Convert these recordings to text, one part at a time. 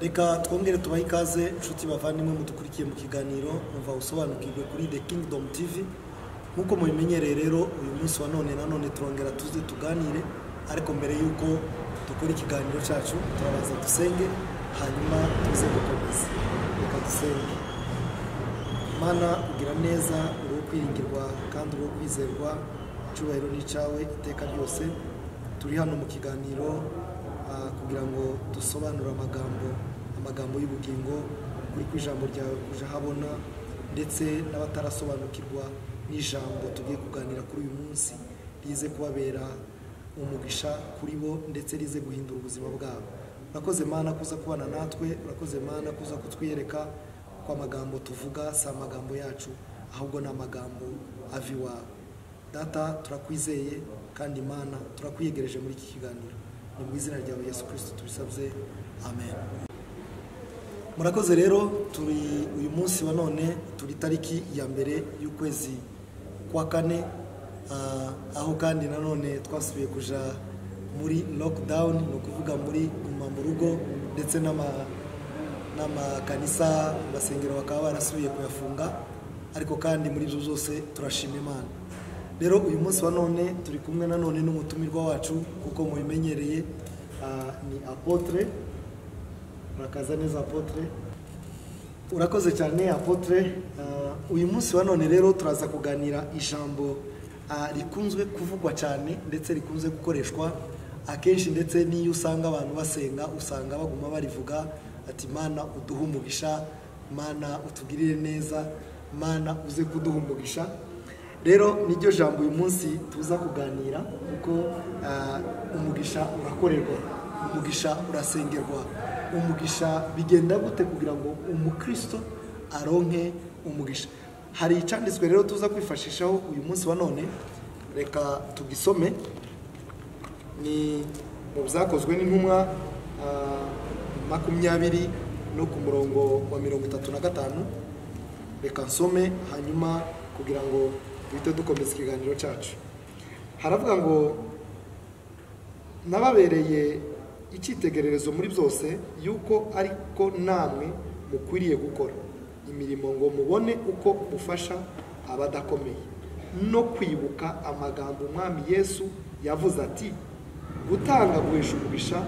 Reka twongere tubahe ikaze, inshuti bavandimwe mudukurikiye mu kiganiro Umva Usobanukirwe kuri The Kingdom TV. Nk'uko mubimenyereye rero, uyu munsi wa none nanone turongera tuze tuganire, ariko mbere y'uko dukora ikiganiro cyacu turabanza dusenge, hanyuma tuze gukomeza. Reka dusenge. Mana ugira neza, uri uwo kwiringirwa kandi uri uwo kwizerwa, icyubahiro ni icyawe iteka ryose. Turi hano mu kiganiro kugira ngo dusobanure amagambo y'ubugingo, kuri ku ijambo ryawe kuja habona, ndetse n'abatarasobanukirwa n'ijambo tugiye kuganira kuri uyu munsi rize kubabera umugisha kuri bo, ndetse rize guhindura ubuzima bwabo. Urakoze Mana kuza kubana natwe, urakoze Mana kuza kutwiyereka ko amagambo tuvuga si amagambo yacu, ahubwo ni amagambo ava iwawe. Data, turakwizeye kandi Mana turakwiyegereje muri iki kiganiro, ni mu izina ryawe Yesu Kristo tubisabye, amen. Murakoze rero, turi uyu munsi wa none turi tariki ya 1 y'ukwezi kwa 4, aho kandi nanone twasubiye kuja muri lockdown, ni ukuvuga muri guma mu rugo, ndetse n'amakanisa, amasengero bakaba barasubiye kuyafunga, ariko kandi muri ibyo byose turashima Imana. Rero uyu munsi wa none turi kumwe nanone n'umutumirwa wacu, kuko mubimenyereye, ni Apotre. Murakaza neza Apotre. Urakoze cyane Apotre. Uyu munsi wa none rero turaza kuganira ijambo rikunzwe kuvugwa cyane, ndetse rikunze gukoreshwa akenshi, ndetse n'iyo usanga abantu basenga usanga baguma barivuga ati Mana uduhe umugisha, Mana utugirire neza, Mana uze kuduha umugisha. Rero niryo jambo uyu munsi tuza kuganira, kuko umugisha urakorerwa, umugisha urasengerwa, umugisha bigenda gute kugira ngo umukristo aronke umugisha. Hari icyanditswe rero tuza kwifashishaho uyu munsi wa none, reka tugisome. Ni mu Byakozwe n'Intumwa 20 no ku murongo wa 35. Reka nsome hanyuma kugira ngo duhite dukomeza ikiganiro cyacu. Haravuga ngo nababereye icyitegererezo muri byose, yuko ariko namwe mukwiriye gukora imirimo ngo mubone uko mufasha abadakomeye, no kwibuka amagambo Umwami Yesu yavuze ati gutanga guhesha umugisha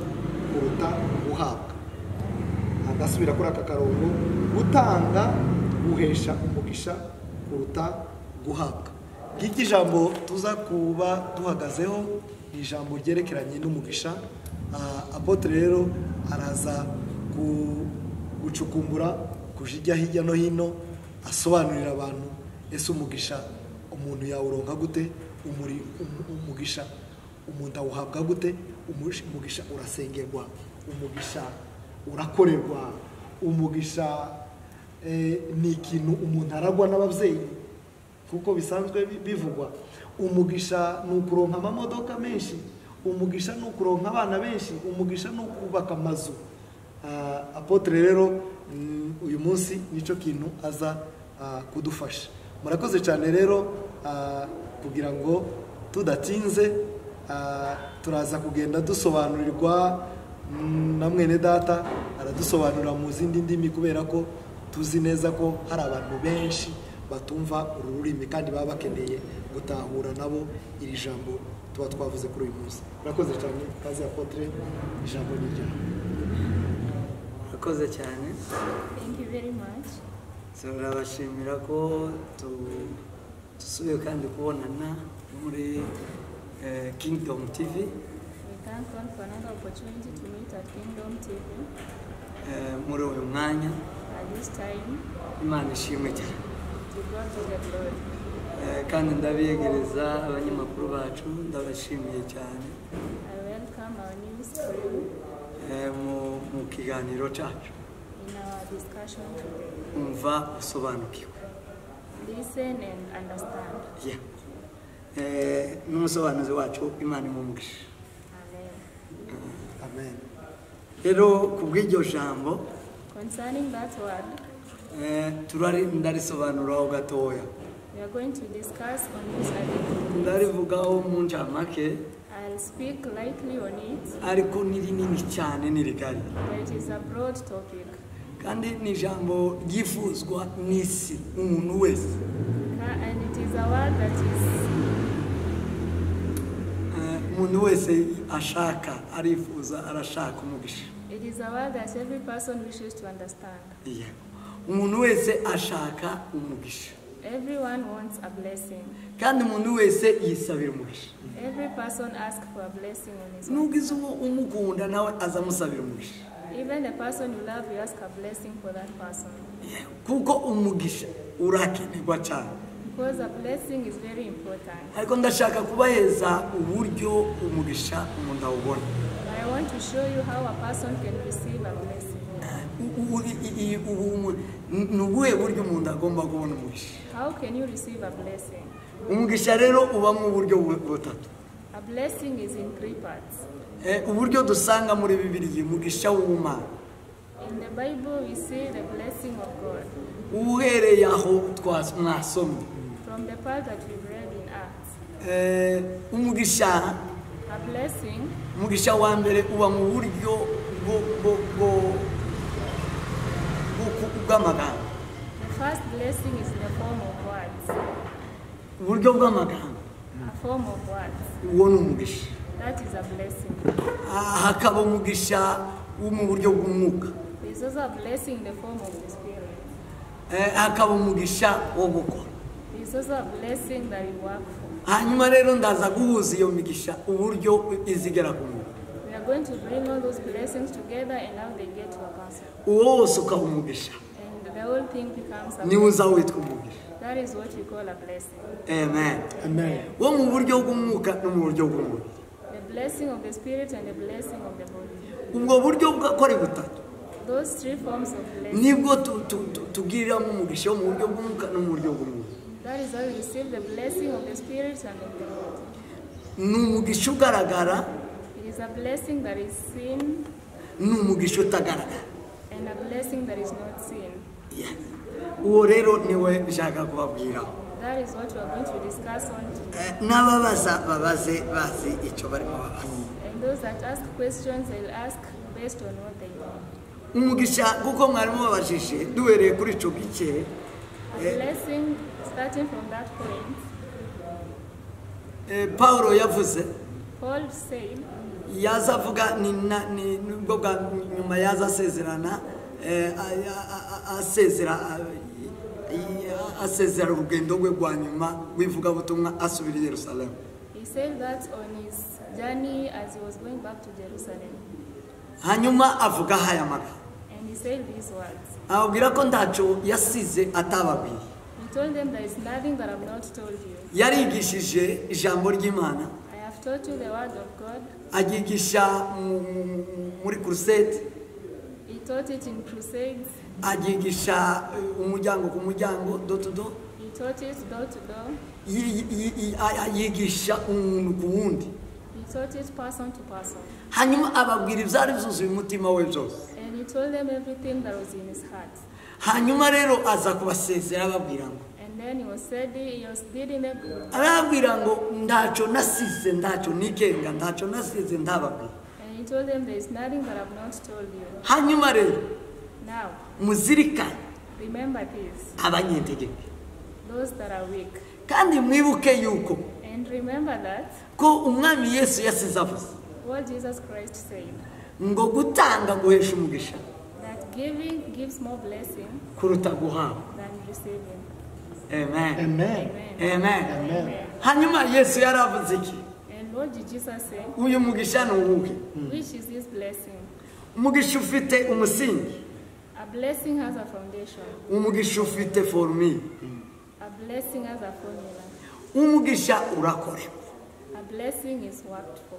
kuruta guhabwa. Ndasubira kuri aka karongo, gutanga guhesha umugisha kuruta guhabwa. Ngiki ijambo tuza kuba duhagazeho ni ijambo ryerekeranye n'umugisha. Apotre rero araza gucukumbura kujijya hirya no hino, asobanurira abantu ese umugisha umuntu yawuronka gute, umugisha umuntu awuhabwa gute, umugisha urasengerwa, umugisha urakorerwa, umugisha ni ikintu umuntu aragwa n'ababyeyi kuko bisanzwe bivugwa. Umugisha ni ukuronka amamodoka menshi, umugisha ni ukuronka abana benshi, umugisha ni ukubaka amazu. Apotre rero uyu munsi nicyo kintu aza kudufasha. Murakoze cyane rero, kugira ngo tudatinze, turaza kugenda dusobanurirwa na mwene data, aradusobanurira mu zindi ndimi, kubera ko tuzi neza ko hari abantu benshi batumva uru rurimi kandi baba bakeneye gutahura nabo iri jambo tuba twavuze kuri uyu munsi. Murakoze cyane, kazi Apotre, ijambo ni ryawe. Murakoze cyane. Thank you very much. Turabashimira ko dusubiye kandi kubonana muri Kingdom TV. We thank God for another opportunity to meet at Kingdom TV. Muri uyu mwanya, at this time, Imana ishimwe cyane. To God be the glory. Kandi ndabiyegereza abanyamakuru bacu, ndabashimiye cyane. I welcome our news crew mu kiganiro cyacu. In our discussion today. Umva usobanukiwe. Listen and understand. Yeah. N'umusobanuzi wacu Imana imumugishe. Amen. Amen. Rero kubw'iryo jambo, concerning that word, ndarisobanuraho gatoya. We are going to discuss on this a little bit. Ndarivugaho mu ncamake. I I'll speak lightly on it, ariko ni rinini cyane ni rigari but it is a broad topic. Kandi ni ijambo ryifuzwa n'isi umuntu wese. And it is a word that is Umuntu wese ashaka arifuza arashaka umugisha. It is a word that every person wishes to understand. Yego. Umuntu wese ashaka umugisha. Everyone wants a blessing. Kandi umuntu wese yisabira umugisha. Every person asks for a blessing on his own. Nugize uwo umukunda nawe azamusabira umugisha. Even the person you love, you ask a blessing for that person. Kuko umugisha urakenerwa cyane. Because a blessing is very important. Ariko ndashaka kubaheza uburyo umugisha umuntu awubona. I want to show you how a person can receive a blessing. Ni ubuhe buryo umuntu agomba kubona umugisha? How can you receive a blessing? Umugisha rero uba mu buryo butatu. A blessing is in three parts. Uburyo dusanga muri Bibiliya umugisha w'Imana. In the Bible we see the blessing of God. Uhereye aho mwasomye. From the part that we've read in Acts. Umugisha, a blessing, umugisha wa mbere uba mu buryo bw'amagambo. The first blessing is in the form of words. Uburyo bw'amagambo. A form of words. Uwo ni umugisha. That is a blessing. Hakaba umugisha wo mu buryo bw'umwuka. There is also a blessing in the form of the Spirit. Hakaba umugisha wo gukora. There is also a blessing that you work for. Hanyuma rero ndaza guhuza iyo migisha uburyo izigera ku muntu. We are going to bring all those blessings together and how they get to a person. Uwo wose ukaba umugisha. And the whole thing becomes a Niwe blessing. uzawitwa umugisha. That is what we call a blessing. Amen. Amen. Wo mu buryo bw'umwuka no mu buryo bw'umubiri. The blessing of the Spirit and the blessing of the body. Ubwo buryo bw'akore butatu. Those three forms of blessing. Nibwo tugiriramo umugisha wo mu buryo bw'umwuka no mu buryo bw'umubiri. That is how we receive the blessing of the Spirit and of the body. Ni umugisha ugaragara. It is a blessing that is seen. Ni umugisha utagaragara. And a blessing that is not seen. Yes. Uwo rero niwe nshaka kubabwira. That is what we are going to discuss on today. N'ababaza babaze bazi icyo barimo babaza. And those that ask questions, they'll ask based on what they know. Umugisha kuko mwarimu babajije duhereye kuri ico gice. A blessing starting from that point. Paulo yavuze. Paul said. Yaza avuga ni nubwo bwa nyuma yaza asezerana asezera urugendo rwe rwa nyuma rw'ivugabutumwa asubira i Yerusalemu. He said that on his journey as he was going back to Jerusalem. Hanyuma avuga haya magambo. And he said these words. Ababwira ko ntacyo yasize atababwiye. He told them there is nothing that I've not told you. Yarigishije ijambo ry'Imana. I have taught you the word of God. Agigisha muri crusade. He taught it in crusades. Agigisha umuryango ku muryango, door to door. He taught it door to door. Yigisha umuntu ku wundi. He taught it person to person. Hanyuma ababwira ibyari byuzuye umutima we byose. And he told them everything that was in his heart. Hanyuma rero aza kubasezera ababwira ngo. And then he was said he was leading them. Arababwira ngo ntacyo nasize, ntacyo nikenga, ntacyo nasize ndababwira. And he told them there is nothing that I've not told you. Hanyuma rero now muzirikane, remember this, abanyentegeke, those that are weak. Kandi mwibuke yuko And remember that ko umwami Yesu yasize avuze what Jesus Christ said, ngo gutanga guhesha umugisha, that giving gives more blessing kuruta guhabwa. than receiving. Amen. Amen. Amen. Amen. Hanyuma Yesu yaravuze iki? And what did Jesus say? Uyu mugisha ni uwuhe? Which is this blessing? Umugisha ufite umusingi. A blessing has a foundation. Umugisha ufite formule. A blessing has a formula. Umugisha urakorerwa. A blessing is worked for.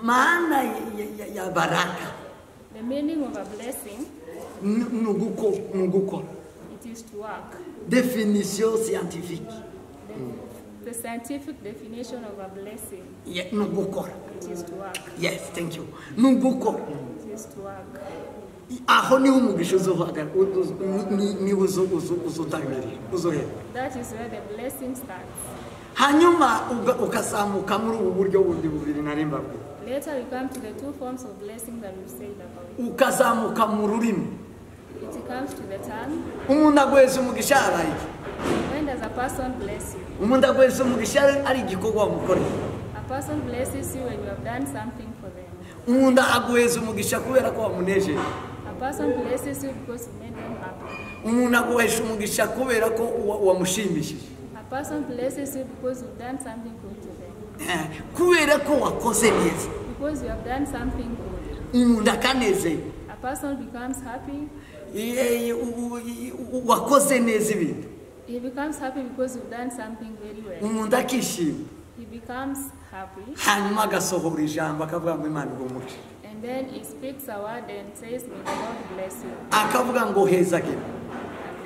Maana ya baraka. The meaning of a blessing. Ni ugukora. It is to work. Definition scientifique. The scientific definition of a blessing. Yeah, ni ugukora. It is to work. Yes, thank you. Ni ugukora. It is to work. Aho niho umugisha uzohagarara, niho uzotangirira, uzohera. That is where the blessing starts. Hanyuma ukazamuka muri ubu buryo bundi bubiri nari mbabwiye. Later we come to the two forms of blessing that we've said about. Ukazamuka mu rurimi. It comes to the tongue. Umuntu aguheza umugisha abaye iki? When does a person bless you? Umuntu aguheza umugisha ari igikorwa wamukoreye. A person blesses you when you have done something for them. Umuntu aguheza umugisha kubera ko wamunejeje. A person blesses you because you made them happy. Umuntu aguhesha umugisha kubera ko wamushimishije. A person blesses you because you've done something good to them. Kubera ko wakoze neza. Because you have done something good. Umuntu akanezerwa. A person becomes happy. Wakoze neza ibintu. He becomes happy because you've done something very well. Umuntu akishima. He becomes happy. Hanyuma agasohora ijambo akavuga ngo Imana iguhe umugisha. And then he speaks a word and says, may the Lord bless you. Akavuga ngo hezagirwa.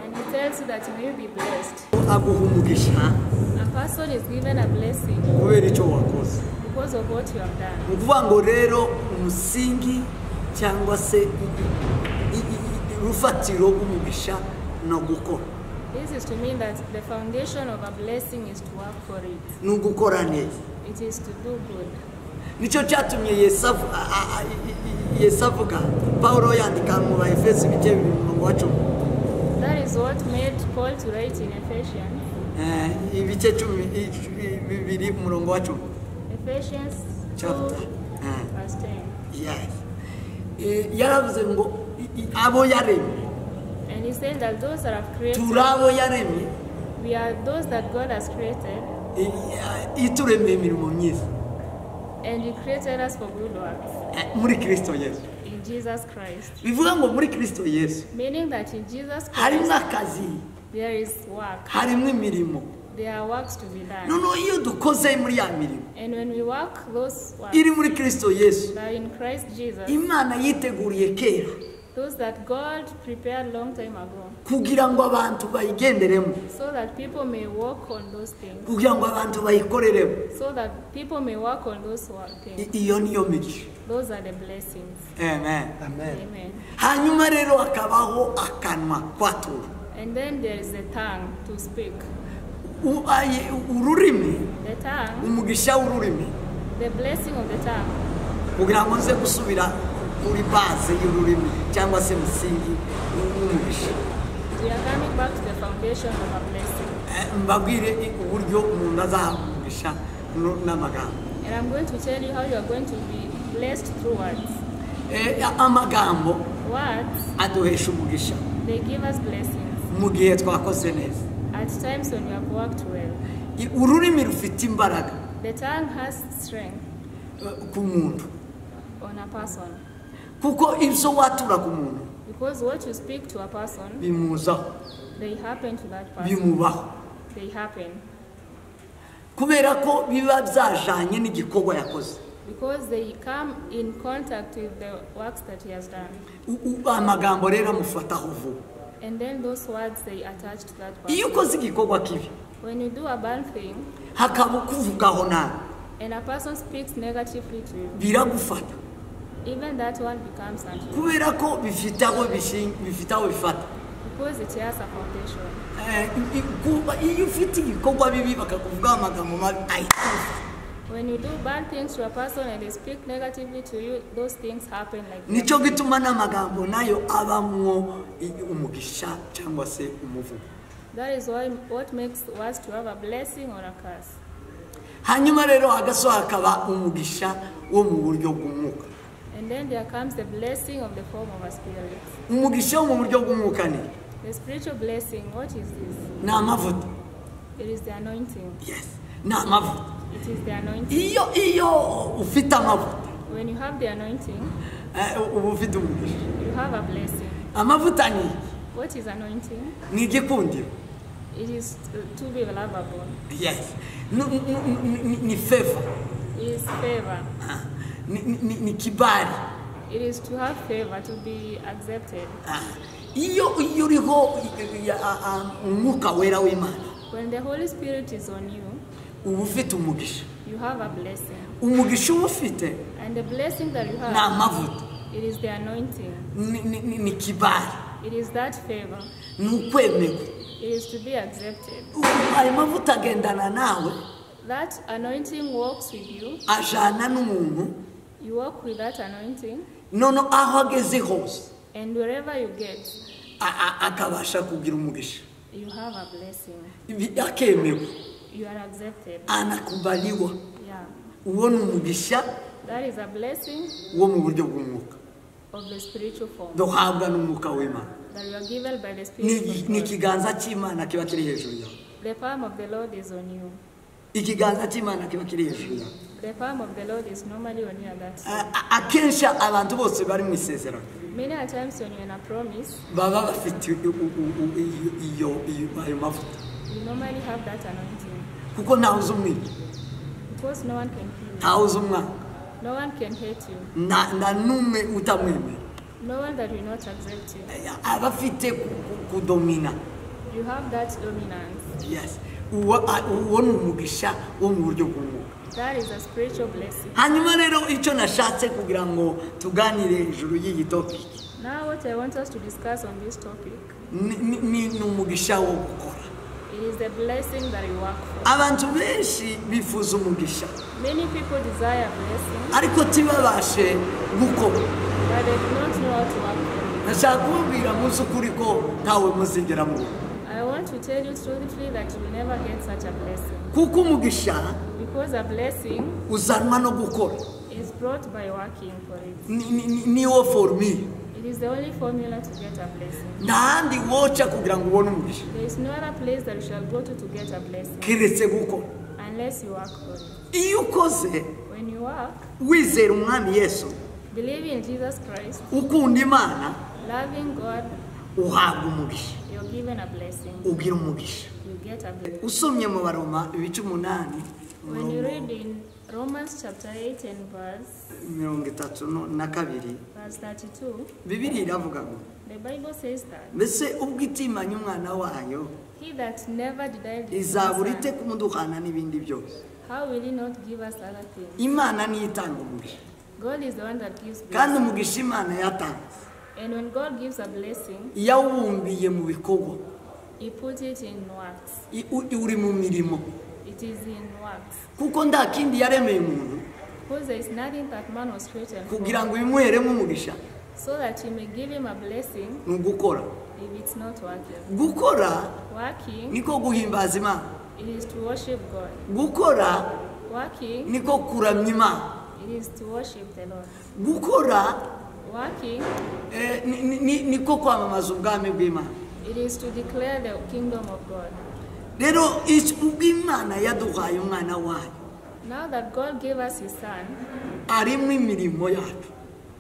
And he tells you that may you be blessed. Aguha umugisha. A person is given a blessing kubera icyo wakoze. Because of what you have done. Ni ukuvuga ngo rero umusingi cyangwa se urufatiro rw'umugisha no gukora. This is to mean that the foundation of a blessing is to work for it. Ni ugukora neza. It is to do good. Nicyo cyatumye Yesu avuga, Paulo yandika mu Baefeso ibice 2:10. That is what made Paul to write in Ephesians. Ibice 2:10. Ephesians chapter 2, verse 10. Yes. Yaravuze ngo abo yaremye. And he said that those that have created, turabo yaremye, we are those that God has created. Ituremye imirimo myiza. And he created us for good works. Muri Kristo Yesu. In Jesus Christ. Bivuga ngo muri Kristo Yesu. Meaning that in Jesus Christ, harimo akazi. There is work. Harimo imirimo. There are works to be done. No, iyo dukoze muri ya mirimo. And when we work those works, iri muri Kristo Yesu. That are in Christ Jesus. Imana yiteguriye kera. Those that God prepared long time ago. Kugira ngo abantu bayigenderemo. So that people may walk on those things. Kugira ngo abantu bayikoreremo. So that people may work on those things. Iyo niyo migisha. Those are the blessings. Amen. Amen. Amen. Hanyuma rero hakabaho akanwa kwatura. And then there is the tongue to speak. Ururimi. The tongue. Umugisha w'ururimi. The blessing of the tongue. Kugira ngo nze gusubira kuri base y'ururimi cyangwa se musingi w'umugisha. We are coming back to the foundation of a blessing. Mbabwire uburyo umuntu azahabwa umugisha n'amagambo. And I'm going to tell you how you are going to be blessed through words. Amagambo words aduhesha umugisha. They give us blessings. Mu gihe twakoze neza. At times when you have worked well. Ururimi rufite imbaraga. The tongue has strength. Ku muntu. On a person. Kuko ibyo watura ku muntu. Because what you speak to a person, bimuzaho. They happen to that person. Bimubaho. They happen. Kubera ko biba byajanye n'igikorwa yakoze. Because they come in contact with the works that he has done. Amagambo rero amufataho vuba. And then those words they attach to that person. Iyo ukoze igikorwa kibi, when you do a bad thing, hakaba ukuvugaho nabi, and a person speaks negatively to you, biragufata. Even that one becomes unto you. Kubera ko bifite aho bifite aho bifata. Because it has a foundation. Iyo ufite igikorwa bibi bakakuvugaho amagambo mabi, ahita. When you do bad things to a person and they speak negatively to you, those things happen like that. Nicyo gituma n'amagambo nayo abamwo umugisha cyangwa se umuvumo. That is why what makes words to have a blessing or a curse. Hanyuma rero hagasohoka hakaba umugisha wo mu buryo bw'umwuka. And then there comes the blessing of the form of a spirit. Umugisha wo mu buryo bw'umwuka ni? The spiritual blessing, what is this? Ni amavuta. It is the anointing. Yes, ni amavuta. It is the anointing. Iyo ufite amavuta. When you have the anointing, uba ufite umugisha. You have a blessing. Amavuta ni? What is anointing? Ni igikundiro. It is to be lovable. Yes. Ni favor. It is favor. Ni kibali. It is to have favor, to be accepted. Iyo uriho umwuka wera w'Imana. When the Holy Spirit is on you, uba ufite umugisha. You have a blessing. Umugisha uba ufite. And the blessing that you have, ni amavuta. It is the anointing. Ni kibali. It is that favor. Ni ukwemerwa. It is to be accepted. Ayo mavuta agendana nawe. That anointing walks with you. Ajana n'umuntu. You walk with that anointing. None aho ageze hose. And wherever you get, akabasha kugira umugisha. You have a blessing. Akemewe. You are accepted. Anakubaliwa. Yeah. Uwo ni umugisha. That is a blessing. Wo mu buryo bw'umwuka. Of the spiritual form. Duhabwa n'umwuka w'Imana. That you are given by the Spirit of God. Ni ikiganza cy'Imana kiba kiri hejuru yawe. The palm of the Lord is on you. Ikiganza cy'Imana kiba kiri hejuru yawe. The palm of the Lord is normally on you at that time. Akenshi abantu bose bari mu isezerano. Many a times when you're in a promise, baba bafite iyo ayo mavuta. You normally have that anointing. Kuko ntawe uzumwica. Because no one can kill you. Ntawe uzumwanga. No one can hate you. Nta n'umwe utamwemera. No one that will not accept you. Abafite kudomina. You have that dominance. Yes. Uwo ni umugisha wo mu buryo bw'umwuka. That is a spiritual blessing. Hanyuma rero icyo nashatse kugira ngo tuganire hejuru y'iyi topic. Now what I want us to discuss on this topic. Ni umugisha wo gukora. It is the blessing that you work for. Abantu benshi bifuza umugisha. Many people desire a blessing. Ariko ntibabashe gukora. But they do not know how to work for it. Ndashaka kubabwira mu by'ukuri ko ntawe muzigera mubona. I want to tell you truthfully that you will never get such a blessing. Kuko umugisha Because a blessing uzanwa no gukora. is brought by working for it. Niwo formule. It is the only formula to get a blessing. Nta handi woca kugira ngo ubone umugisha. There is no other place that you shall go to get a blessing. Keretse gukora. Unless you work for it. Iyo ukoze, when you work, wizera umwami Yesu, believe in Jesus Christ, ukunda Imana, loving God, uhabwa umugisha. You're given a blessing. Ugira umugisha. You get a blessing. Usomye mu Baroma ibice 8, when you read in Romans chapter 8 and verse 32, verse 32, Bibiliya iravuga ngo, the Bible says that mbese ubwo itimanye umwana wayo, he that never denied his izabura ite son, kumuduhana n'ibindi byose. how will he not give us other things? Imana niyo itanga umugisha. God is the one that gives Kandi blessing. umugisha Imana yatanze, And when God gives a blessing, yawubumbiye mu bikorwa. He put it in works. Uri mu mirimo. It is in works. Kuko nta kindi yaremeye umuntu, Because there is nothing that man was created for, kugira ngo bimuheremo umugisha, so that he may give him a blessing ni ugukora. if it's not working. Gukora Working, niko guhimbaza Imana. it is to worship God. Gukora Working, niko kuramya Imana. it is to worship the Lord. Gukora Working, niko kwamamaza ubwami bw'Imana. it is to declare the kingdom of God. Rero ubwo Imana yaduhaye umwana wayo, Now that God gave us his son, arimo imirimo yacu.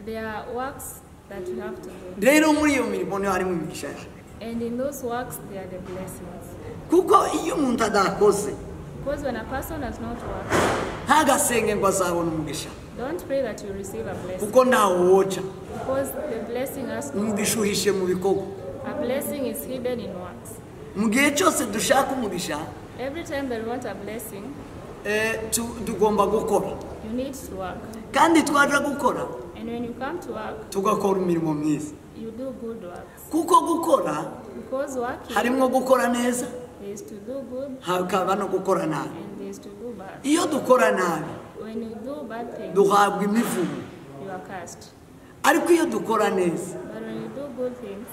There are works that we have to do. Rero muri iyo mirimo niho harimo imigisha yacu. And in those works there are the blessings. Kuko iyo umuntu adakoze, Because when a person has not worked, ntagasenge ngo azabone umugisha. Don't pray that you receive a blessing. Kuko ntawo woca. Because the blessing has to Umugisha uhishe mu bikorwa. A blessing is hidden in works. Mu gihe cyose dushaka umugisha, every time that we want a blessing, tugomba gukora. You need to work. Kandi twaja gukora, And when you come to work, tugakora imirimo myiza. You do good works. Kuko gukora, Because working, harimo gukora neza, there is to do good, hakaba no gukora nabi. And there is to do bad. Iyo dukora nabi, when you do bad things, duhabwa imivumo. You are cursed. Ariko iyo dukora neza, But when you do good things,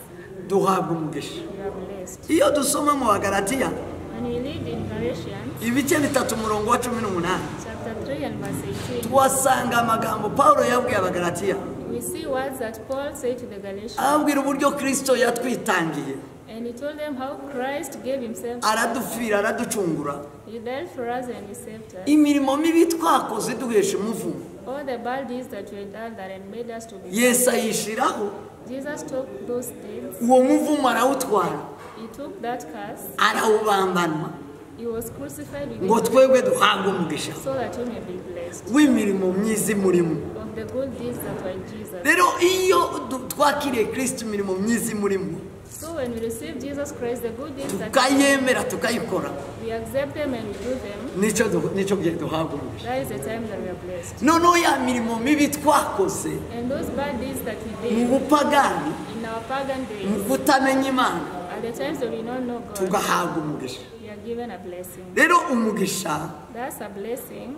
duhabwa umugisha. You are blessed. Iyo dusoma mu Bagalatiya, when we read in Galatians, ibice 3 umurongo wa 18, chapter 3 and verse 18, tuhasanga amagambo Paulo yabwiye Abagalatiya. We see words that Paul said to the Galatians. Ababwira uburyo Kristo yatwitangiye. And he told them how Christ gave himself. Aradupfira, araducungura. He died for us and he saved us. Imirimo mibi twakoze duhesha umuvumo. All the bad deeds that we had done that had made us to be. Yesu ayishiraho. Jesus took those deeds. Uwo muvumo arawutwara. He took that curse. Arawubambanwa. He was crucified with Ngo twebwe duhabwe umugisha. So that we may be blessed. W'imirimo myiza imurimo. Of the good deeds that were in Jesus. Rero iyo twakiriye Kristo imirimo myiza imurimo. So when we receive Jesus Christ, the good deeds that tukayemera tukayikora, we accept them and we do them, nico gihe duhabwa umugisha. That is the time that we are blessed. Noneho ya mirimo mibi twakoze, and those bad deeds that we did, mu bupagani, in our pagan days, mu kutamenya Imana, at the times that we don't know God, tugahabwa umugisha. we You are given a blessing. Rero umugisha That's a blessing.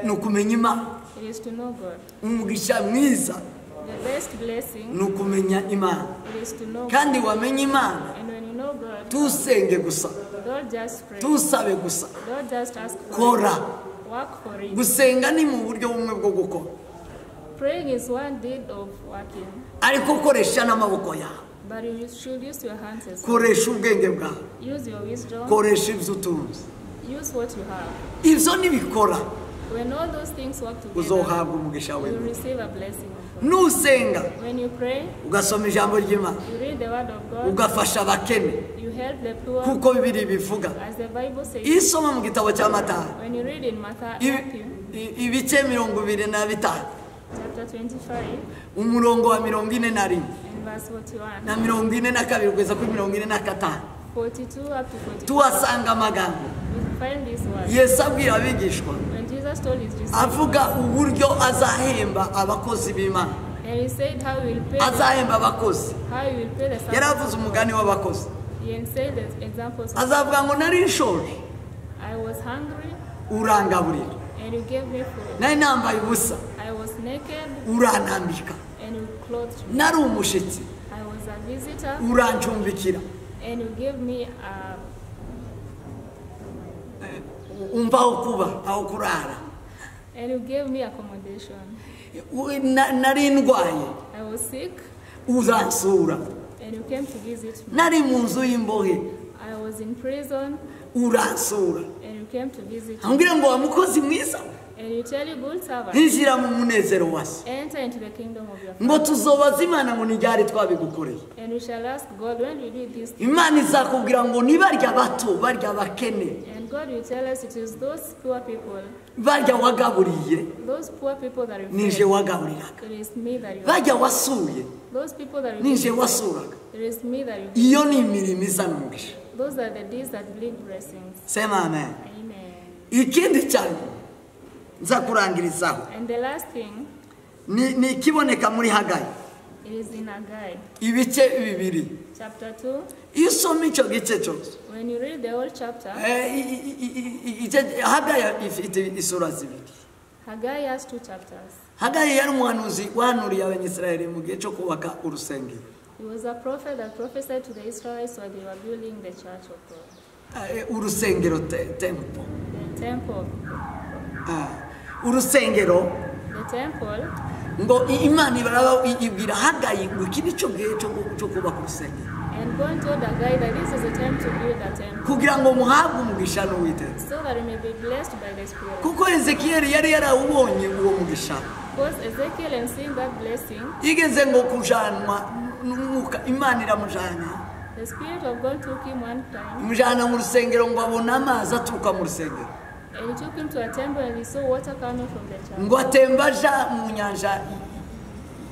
Ni ukumenya Imana. It is to know God. Umugisha mwiza The best blessing ni ukumenya Imana. it is to know God. Kandi wamenya Imana And when you know God, tusenge gusa, don't just pray. tusabe gusa, Don't just ask for kora. it. Work for it. Gusenga ni mu buryo bumwe bwo gukora. Praying is one deed of working, Ariko koresha n'amaboko yawe. but you should use your hands as well. Koresha ubwenge bwawe. Use your wisdom. Koresha ibyo utunze. Use what you have. Ibyo nibikora When all those things work together, uzohabwa umugisha you will w'Imana. receive a blessing of God. Nusenga When you pray, ugasoma ijambo ry'Imana, you read the word of God, ugafasha abakene you help the poor, kuko Bibiliya ibivuga. as the Bible says. Iyo usoma mu gitabo cya Matayo When you read in Matthew ibice 25 chapter 25 umurongo wa 41 and verse 41, na 42 kugeza kuri 45 42 up to 45, tuhasanga amagambo we find this word. Yesu abwira abigishwa When Jesus told his disciples, avuga uburyo azahemba abakozi b'Imana. and he said how he will pay the, Azahemba abakozi. how he will pay the Yari servants. avuze umugani w'abakozi. He said the examples of, Azavuga ngo nari nshonje I was hungry urangaburira, and you gave me food. nari nambaye ubusa I was naked urantambika, and you clothed me. nari umushitsi I was a visitor urancumbikira, and you gave me a umva aho kuba aho kurara, and you gave me accommodation. Nari ndwaye I was sick uransura, and you came to visit me. nari mu nzu y'imbohe I was in prison uransura. and you came to visit me. Ambwira ngo wa mukozi mwiza, And you tell you good servant, injira mu munezero wa so. enter into the kingdom of your Ngo father. tuzobaza Imana ngo ni ryari twabigukoreye. And we shall ask God, when we do this? Imana izakubwira ngo ni barya bato, barya bakene, And God will tell us it is those poor people, barya wagaburiye those poor people that you nije fed. wagaburiraga, It is me that you barya wasuye those people that you nije visited, wasuraga. It is me that you Iyo ni imirimo izana umugisha. Those are the deeds that bring blessings. Sema amen. Amen. Ikindi cyane nza kurangirizaho And the last thing, ni ikiboneka muri Hagayi it is in Haggai ibice 2. chapter 2. Iyo usoma icyo gice cyose, When you read the whole chapter, Hagayi ifite isura zibiri. Haggai has 2 chapters. Hagayi yari umuhanuzi wahanuriye Abanyisirayeli mu gihe cyo kubaka urusengero. He was a prophet that prophesied to the Israelites while they were building the church of God, Urusengero temple. the temple. Urusengero The temple. ngo Imana ibaraba ibwira Hagayi ngo iki nicyo gihe cyo kubaka urusengero. And God told Haggai that this is the time to build a temple, Kugira ngo muhabwe umugisha n'Uwiteka. so that you may be blessed by the Spirit. Kuko Ezekiel yari yarawubonye uwo mugisha. Because Ezekiel, and seeing that blessing, Yigeze ngo kujanwa n'umwuka, Imana iramujana. the Spirit of God took him one time, Imujana mu rusengero ngo abone amazi aturuka mu rusengero. and he took him to a temple and he saw water coming from the church. Ngo atemba aja mu nyanja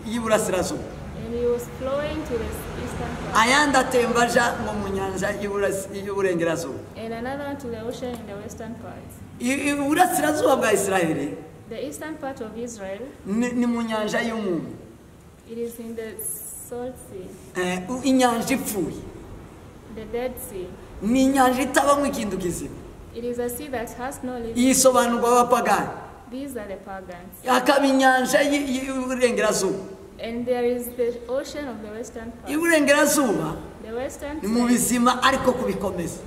y'iburasirazuba. And he was flowing to the eastern part, Ayandi atemba aja ngo mu nyanja y'uburengerazuba. and another one to the ocean in the western part. Iburasirazuba bwa Israeli The eastern part of Israel, ni mu nyanja y'umunyu. it is in the Salt Sea, Inyanja ipfuye. the Dead Sea. Ni inyanja itabamo ikintu kizima. It is a sea that has no living. Yisobanurwa abapagani. These are the pagans. Hakaba inyanja y'uburengerazuba. And there is the ocean of the western part. Iburengerazuba The western ni mu side, bizima ariko kubikomeza.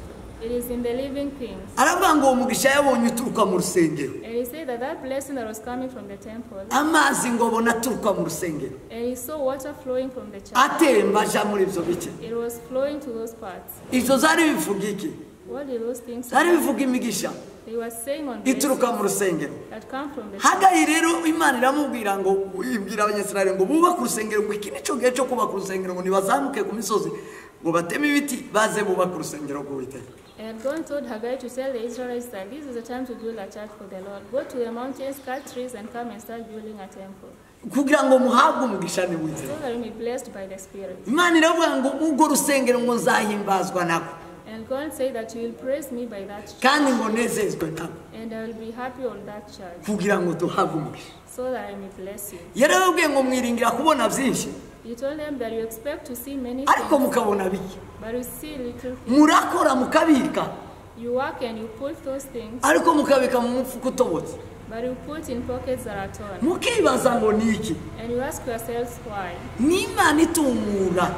it is in the living things. Aravuga ngo uwo mugisha yabonye uturuka mu rusengero. And he said that that blessing that was coming from the temple, Amazi ngo abona aturuka mu rusengero. and he saw water flowing from the church. Atemba aja muri ibyo bice. It was flowing to those parts. Ibyo zari bivuga iki? What did those things Zari mean? bivuga imigisha They were saying on ituruka mu blessings rusengero. that come from the church. Hagayi rero Imana iramubwira ngo ibwira Abanyisirayeli ngo bubake urusengero, ngo iki nicyo gihe cyo kubaka urusengero, ngo nibazamuke ku misozi ngo bateme ibiti baze bubake urusengero rw'Uwiteka. And God told Haggai to tell the Israelites that this is the time to build a church for the Lord. Go to the mountains, cut trees, and come and start building a temple, Kugira ngo muhabwe umugisha n'Uwiteka. so that you may be blessed by the Spirit. Imana iravuga ngo urwo rusengero ngo nzahimbazwa nako, And God said that you will praise me by that church, kandi ngo nezezwe nako, and I will be happy on that church, kugira ngo duhabwe umugisha. so that I may bless you. Yarababwiye ngo mwiringira kubona byinshi, He told them that you expect to see many ariko things, mukabona bike. but you see little things. Murakora mukabika, You work and you put those things, ariko mukabika mu mufuka utobotse. But you put in pockets that are torn. Mukibaza ngo ni iki? And you ask yourselves why. Ni Imana itumura.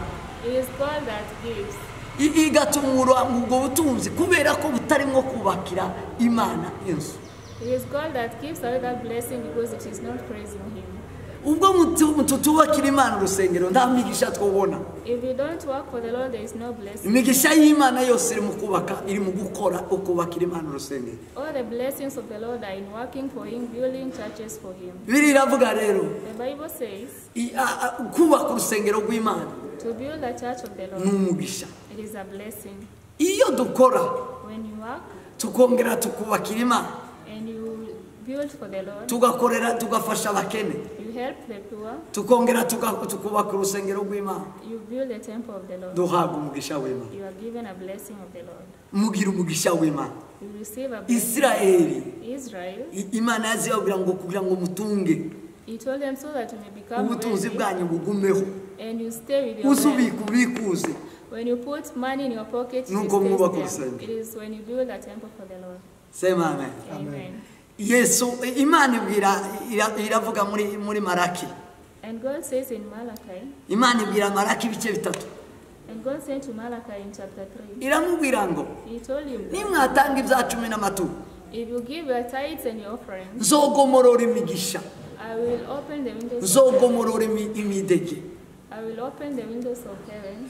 It is God that gives. Igatumura ubwo butunzi kubera ko butarimo kubakira Imana inzu. It is God that gives away that blessing because it is not praising Him. Ubwo tutubakira Imana urusengero nta migisha twobona. If you don't work for the Lord, there is no blessing. Imigisha y'Imana yose iri mu kubaka, iri mu gukora ukubakira Imana urusengero. All the blessings of the Lord are in working for Him, building churches for Him. Bibiliya iravuga rero, The Bible says, kubaka urusengero rw'Imana to build the church of the Lord, ni umugisha. It is a blessing. Iyo dukora, when you work, tukongera tukubakira Imana, and you build for the Lord, tugakorera tugafasha abakene, you help the poor, tukongera tukubaka urusengero rw'Imana, you build the temple of the Lord, duhabwa umugisha w'Imana. You are given a blessing of the Lord. Mugira umugisha w'Imana. You receive a blessing. Israeli, Israel, Imana yazibabwira ngo kugira ngo mutunge He told them so that you may become ubutunzi wealthy bwanyu bugumeho, and you stay with your uzubika wealth. ubikuze. When you put money in your pocket, it Nuko mwubaka stays there. urusengero. It is when you build a temple for the Lord. Sema amen. Amen. Yesu Imana ibwira iravuga muri Malaki. And God says in Malachi. Imana ibwira Malaki ibice bitatu. And God said to Malachi in chapter 3. Iramubwira ngo He told him, nimwatanga ibya cumi n'amaturo, if you give your tithes and your offerings, nzogomorora imigisha, I will open the windows. nzogomorora imidege. I will open the windows of heaven.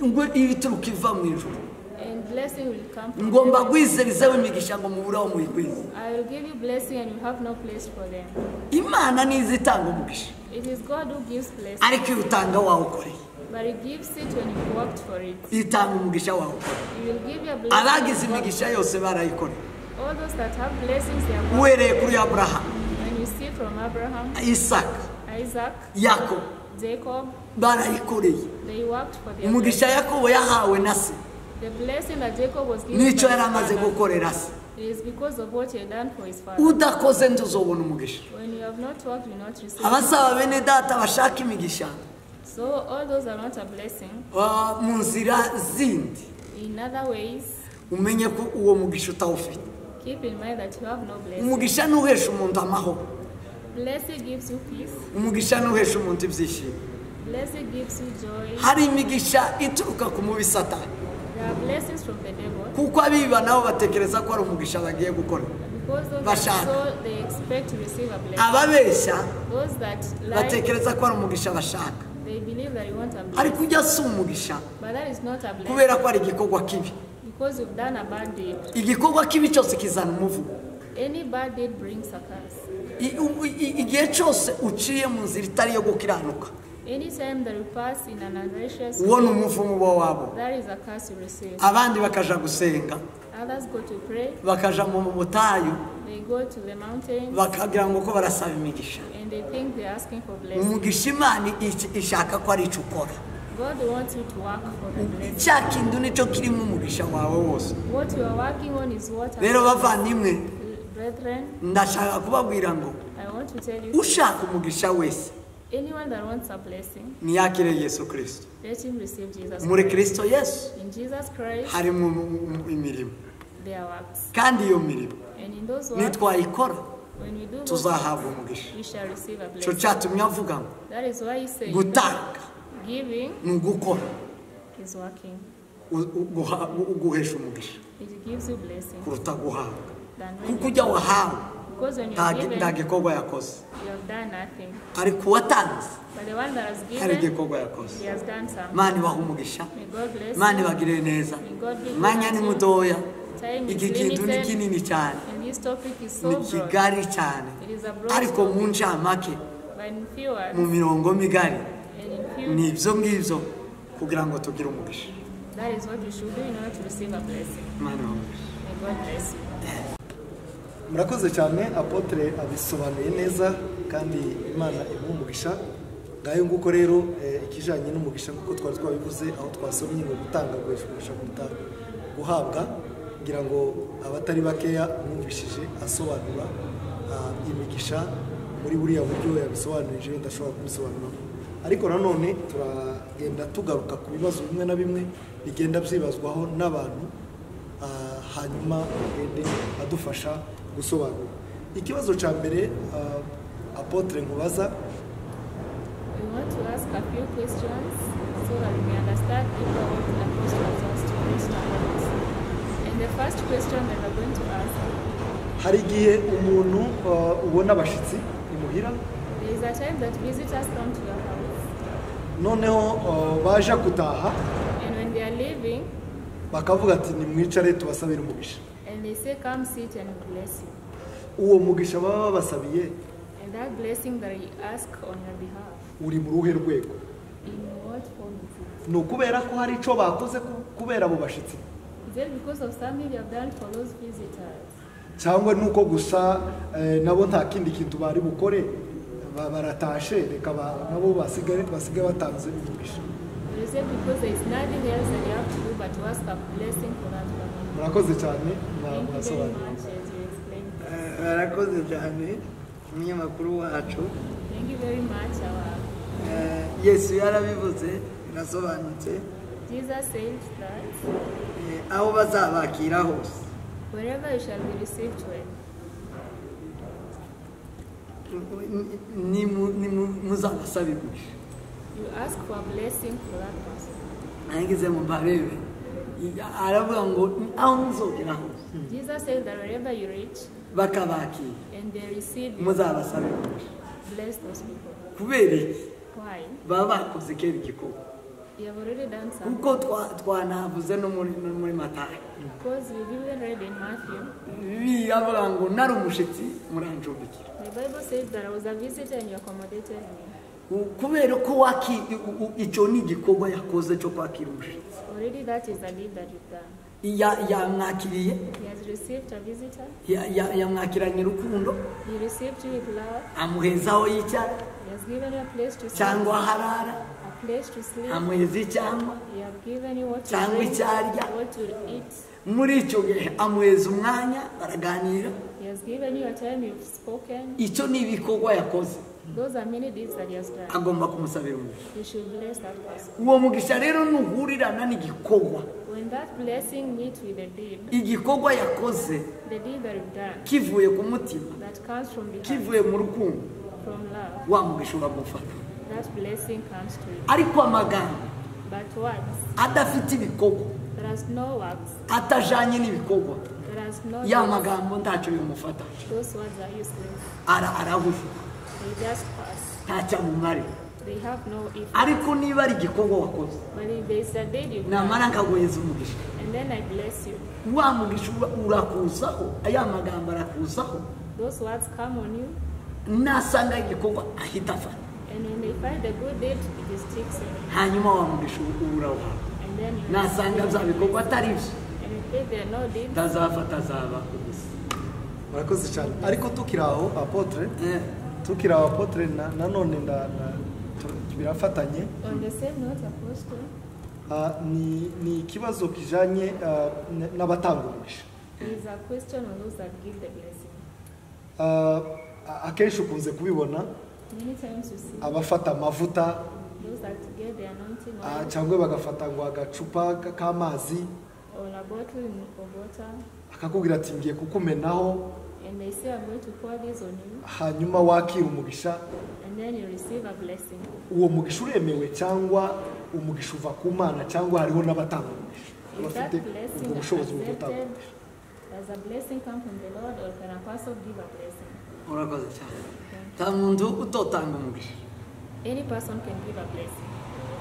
Ngo ibituruka iva mu ijuru. And blessing will come from Ngomba heaven. gwizerizeho imigisha ngo mubure aho muyigwize. I will give you blessing and you have no place for them. Imana nizo itanga umugisha. It is God who gives blessing. Ariko iyo utanga wawukoreye. But he gives it when you worked for it. Itanga umugisha wawukoreye. He will give you a blessing. Abagize imigisha yose barayikoreye. All those that have blessings, they have worked. Uhereye kuri Abraham, When you see from Abraham, Isaka, Isaac, Yakobo, Jacob, barayikoreye. they worked for their Umugisha blessing. Yakobo yahawe na se. The blessing that Jacob was given Nicyo by yari his amaze father, gukorera se. it is because of what he had done for his father. Udakoze ntuzobona umugisha. When you have not worked, you will not receive. Abasaba bene data bashaka imigisha, So all those are not a blessing. Mu nzira zindi, In other ways, umenye ko uwo mugisha utawufite. Keep in mind that you have no blessing. Umugisha ntuhesha umuntu amahoro. Blessing gives you peace. Umugisha ntuhesha umuntu ibyishimo. Blessing gives you joy. Hari imigisha ituruka ku mubi Satani. There are blessings from the devil. Kuko abiba nabo batekereza ko ari umugisha bagiye gukora. Because those that Bashaka. sow, they expect to receive a blessing. Ababeshya Those that lie, batekereza ko ari umugisha bashaka. they believe that you want a Ariko blessing. ujya si umugisha But that is not a blessing. kubera ko ari igikorwa kibi. Because you've done a bad deed. Igikorwa kibi cyose kizana umuvumo. Any bad deed brings a curse. Igihe cyose uciye mu nzira itari iyo gukiranuka, Anytime that you pass in an unrighteous uwo ni way, umuvumo uba wabo. that is a curse you receive. Abandi bakaja gusenga, Others go to pray, bakaja mu butayu, they go to the mountains, bakagira ngo ko barasaba imigisha. and they think they're asking for blessing. Umugisha Imana ishaka ko ari icyo ukora. God wants you to work for the blessing. Cya kintu nicyo kirimo umugisha wawe wose. What you are working on is what Rero bavandimwe, Brethren, ndashaka kubabwira ngo I want to tell you, ushaka umugisha wese anyone that wants a blessing, niyakire Yesu Kristo. let him receive Jesus Muri Christ. Kristo Yesu In Jesus Christ, harimo imirimo, there are works. kandi iyo mirimo And in those works, nitwayikora when we do those tuzahabwa works, umugisha. we shall receive a Icyo blessing. cyatumye avuga ngo That is why he said, gutanga giving ni ugukora, is working. uguhesha umugisha It gives you blessing kuruta guhabwa. than when Kuko you ujya wahawe Because when you are given, nta gikorwa yakoze, you have done nothing. ariko uwatanze But the one that has hari given, igikorwa yakoze. he has done something. Imana ibahe umugisha, May God bless Imana you. ibagirire neza. May God be good Umwanya ni unto you. mutoya, Time is iki kintu ni limited. kinini cyane, And this topic is so ni broad. kigari cyane, It is a broad ariko mu topic. ncamake, But in few words mu mirongo migari, and in few, ni ibyo ngibyo kugira ngo tugire umugisha. that is what we should do in order to receive a blessing. Imana ibahe umugisha. May God bless you. Murakoze cyane, Apotre abisobanuye neza kandi Imana imuha umugisha. Ngayo nguko rero ikijanye n'umugisha nk'uko twari twabivuze aho twasomye ngo gutanga guhesha umugisha kuruta guhabwa, ngira ngo abatari bakeya mwumvishije asobanura imigisha muri buriya buryo yabisobanurije, ndashobora kubisobanura. Ariko nanone turagenda tugaruka ku bibazo bimwe na bimwe bigenda byibazwaho n'abantu Hanyuma agende adufasha gusobanura. Ikibazo cya mbere, apôtre, nkubaza, We want to ask a few questions so that we may understand deeper what the apostle has just preached about. And the first question that we're going to ask, hari igihe umuntu ubona abashyitsi imuhira, there is a time that visitors come to your house, noneho baje gutaha, and when they are leaving, bakavuga ati nimwicare tubasabire umugisha. And they say, "Come sit and bless you." Uwo mugisha baba babasabiye, And that blessing that you ask on your behalf, uri mu ruhe rwego? in what form is it? Ni ukubera ko hari icyo bakoze kubera abo bashyitsi, Is it because of something you have done for those visitors? cyangwa nuko gusa nabo nta kindi kintu bari bukore, baratashe, reka nabo basigare batanze umugisha? Or is it because there is nothing else that you have to do but to ask a blessing for that family? Murakoze cyane. Thank you very Mwasobanuriye. much as you explained. Barakoze cyane umunyamakuru wacu. Thank you very much. Our Yesu yarabivuze birasobanutse. Jesus said that Aho bazabakira hose, wherever you shall be received well, muzabasaba imigisha. you ask for a blessing for that person. Nangize ngo mbarebe, aravuga ngo aho muzogera hose, Jesus said that wherever you reach bakabakira, and they receive you, muzabasaba imigisha. bless those people. Kubera iki? Why? Baba bakoze kera igikorwa. You have already done something. Kuko twanavuze no muri Matayo, Because we've even read in Matthew, biravuga ngo nari umushitsi murancumbikira. the Bible says that I was a visitor and you accommodated me. Kubera ko icyo ni igikorwa yakoze cyo kwakira umushitsi. Already that is a deed that you've done. Yamwakiriye. He has received a visitor. Yamwakiranye urukundo. He received you with love. Amuheza aho yicara, He has given you a place to sleep. cyangwa aho arara. A place to sleep. Amuheza icyangwa, He has given you what to cyangwa drink, icyo arya. what to eat. Muri icyo gihe amuheza umwanya baraganira. He has given you a time you've spoken. Icyo ni ibikorwa yakoze. Those are many deeds that he has done. Agomba kumusabira umugisha. You should bless that person. Uwo mugisha rero nuhurirana n'igikorwa, When that blessing meets with the deed, igikorwa yakoze the deed that you've done, kivuye ku mutima, that comes from the heart, kivuye mu rukundo, from love, wa mugisha uramufata. that blessing comes to you. Ariko amagambo But words adafite ibikorwa, that has no works, atajanye n'ibikorwa, that has no ya deeds, magambo ntacyo bimufata. those words are useless. Arahujuka, They just pass. ntacyo amumara. They have no effect. Ariko niba ari igikorwa wakoze, But if there is a deed you've done, namara nkaguheza umugisha, and then I bless you, wa mugisha urakuzaho, aya magambo arakuzaho. those words come on you, Nasanga igikorwa ahita afata, and when they find the good deed, it sticks in. hanyuma wa mugisha urawuhabwa. And then you Nasanga receive bya the bikorwa blessing. atari byo, And if there are no deeds, ntazafata, azaba ubusa. Murakoze cyane. Ariko tukiri aho apôtre, tukiri aho apôtre, nanone birafatanye. On the same note, Apostle, Ni ikibazo kijanye n'abatanga umugisha. is a question on those that give the blessing. Akenshi ukunze kubibona, Many times you see abafata amavuta, those that get the anointing oil, cyangwa bagafata ngo agacupa k'amazi, or a bottle of water, akakubwira ati ngiye kukumenaho, and they say, "I'm going to pour this on you," hanyuma wakira umugisha. and then you receive a blessing. Uwo mugisha uremewe, cyangwa umugisha uva ku Mana, cyangwa hariho n'abatanga umugisha Is that bafite blessing ubwo bushobozi bwo gutanga accepted? umugisha? Does a blessing come from the Lord, or can a person give a blessing? Urakoze cyane. Nta muntu utotanga umugisha, Any person can give a blessing,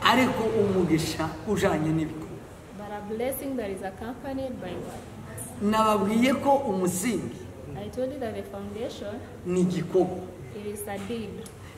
ariko umugisha ujanye n'ibikorwa. but a blessing that is accompanied by works. Nababwiye ko umusingi I told you that the foundation, ni igikorwa. it is a deed.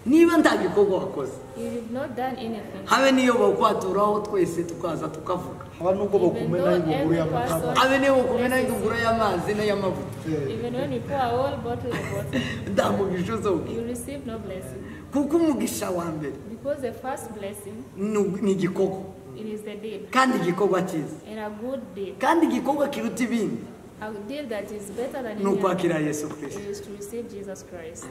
Niba nta gikorwa wakoze, If you've not done anything, habe niyo bakwaturaho twese tukaza tukavuga, Haba nubwo Even bakumena though ingunguru every y'amata, person- habe niyo bakumena ingunguru y'amazi n'ay'amavuta, even when you pour a whole bottle of water, nta mugisha uzawugira. you receive no blessing. Kuko umugisha wa mbere Because the first blessing, ni igikorwa, it is the deed, kandi igikorwa cyiza, and a good deed, kandi igikorwa kiruta ibindi a deed that is better than ni any other, ukwakira Yesu Kristo. is to receive Jesus Christ.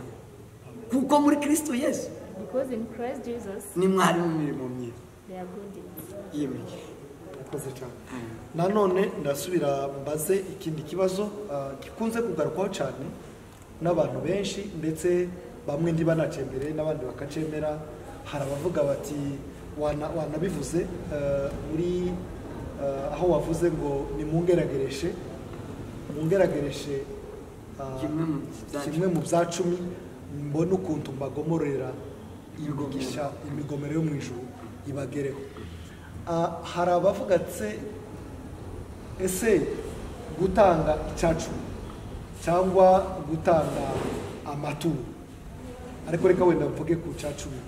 Kuko muri Kristo Yesu Because in Christ Jesus, ni mwari mu mirimo myiza there are good deeds. y'imigisha. Murakoze cyane. Nanone ndasubira mbaze ikindi kibazo gikunze kugarukwaho cyane n'abantu benshi, ndetse bamwe ntibanacembere n'abandi bakacemera. Hari abavuga bati wanabivuze muri aho wavuze ngo nimungeragereshe kimwe mu bya cumi mbone ukuntu mbagomorera imigisha, imigomero yo mu ijuru ibagereho. Hari abavuga ati ese gutanga icacumi cyangwa gutanga amaturo, ariko reka wenda mvuge ku cacumi.